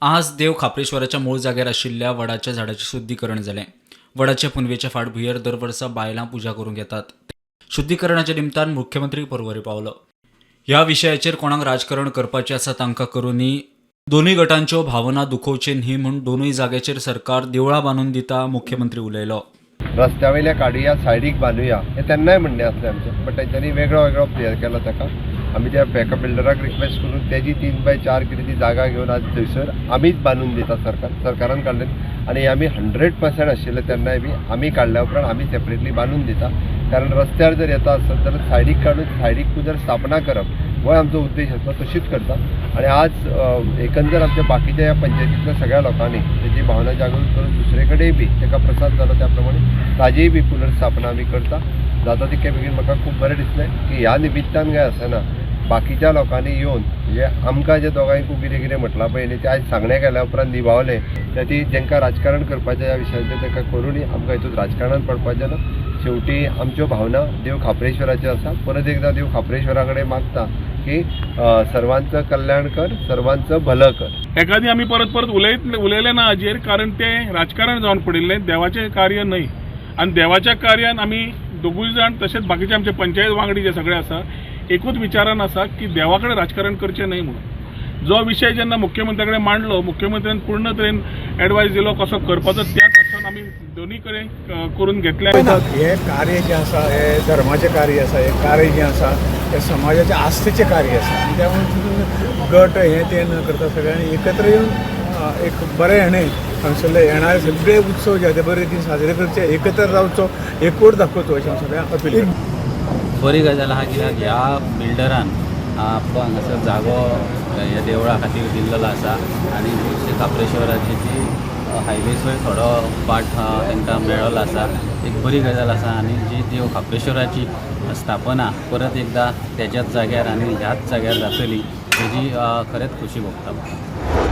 आज देव खाप्रेश्वराच्या मूळ जाग्यार आशिल्ल्या वडाच्या झाडाचें शुद्धीकरण जालें. वडाच्या पुनवेच्या फाटभुंयेर दर वर्सा बायलां पुजा करूंक येतात. शुद्धीकरणाच्या निमतान मुख्यमंत्री पर्वरी पावलो. ह्या विशयाचेर कोणाक राजकारण करपाचें आसा तांकां करूंनी, दोनूय गटांच्यो भावना दुखोवचे न्ही म्हूण दोनूय जाग्याचेर सरकार देवळां बांदून दिता, मुख्यमंत्री उलयलो. रस्त्या वयल्या काडुया, सायडीक बांदुया हें तेन्नाय म्हणणें आसलें आमचें, बट तेंच्यांनी वेगळो वेगळो प्लेयर केलो ताका. आमी त्या एका बिल्डराक रिक्वेस्ट करून तेजी 3 बाय 4 कितें ती जागा घेवन आज थंयसर आमीच बांदून दिता. सरकारान काडले आनी आमी 100% आशिल्ले तेन्नाय बी आमी काडल्या उपरांत आमी सेपरेटली बांदून दिता, कारण रस्त्यार जर येता आसत जाल्यार सायडीक काडून सायडीक जर स्थापना करप हो आमचो उद्देश आसता, तशीच करता. आनी आज एकंदर आमच्या बाकीच्या ह्या पंचायतींतल्या सगळ्या लोकांनी तेजी भावना जागृत करून दुसरे कडेन बी ताका प्रसाद जालो, त्या प्रमाणे ताजीय बी पुनर्स्थापना आमी करता. जाता तितके बेगीन. म्हाका खूब बरें दिसलें की ह्या निमित्तान काय आसना बाकीच्या लोकांनी येवन, म्हणजे आमकां जे दोगांयकूय कितें कितें म्हटलां पळय न्ही, तें आयज सांगणें केल्या उपरांत निभावलें. त्या ती जेंकां राजकारण करपाचें ह्या विशयाचेर तांकां करूनी. आमकां हितून राजकारणान पडपाचें ना. शेवटी आमच्यो भावना देव खाप्रेश्वराच्यो आसा. परत एकदां देव खाप्रेश्वरा कडेन मागता की सर्वांचं कल्याण कर, सर्वांचं भलं कर. एखादी आमी परत परत उलयत उलयले ना हाजेर, कारण तें राजकारण जावन पडिल्लें, देवाचें कार्य न्हय. आनी देवाच्या कार्यान आमी दोगूय जाण तशेंच बाकीचे आमचे पंचायत वांगडी जे सगळे आसा, एकूच विचारान आसा की देवा कडेन राजकारण करचें न्हय म्हणून. जो विशय जेन्ना मुख्यमंत्र्या कडेन मांडलो, मुख्यमंत्र्यान पूर्ण तरेन एडवायस दिलो कसो करपाचो, त्याच आसान आमी दोनूय कडेन करून घेतले. हें कार्य जें आसा हें धर्माचें कार्य आसा. हें कार्य जें आसा हें समाजाच्या आस्थेचें कार्य आसा आनी त्यामुळे तितून गट हें तें न करता सगळ्यांनी एकत्र येवन एक बरें हेणें हांगसरले येणारे सगळे उत्सव जे आसा ते बरे रितीन साजरे करचे, एकत्र रावचो, एकवट दाखोवचो अशें हांव सगळ्यांक अपील करता. बरी गजाल आहा, कित्याक ह्या बिल्डरान आपलो हांगासर जागो ह्या देवळा खातीर दिल्लो आसा आनी श्री खाप्रेश्वराची जी हायवेसर थोडो पार्ट तांकां मेळ्ळो आसा, एक बरी गजाल आसा. आनी जी देव खाप्रेश्वराची स्थापना परत एकदां तेज्याच जाग्यार आनी ह्याच जाग्यार जातली हेजी खरेंच खोशी भोगता म्हाका.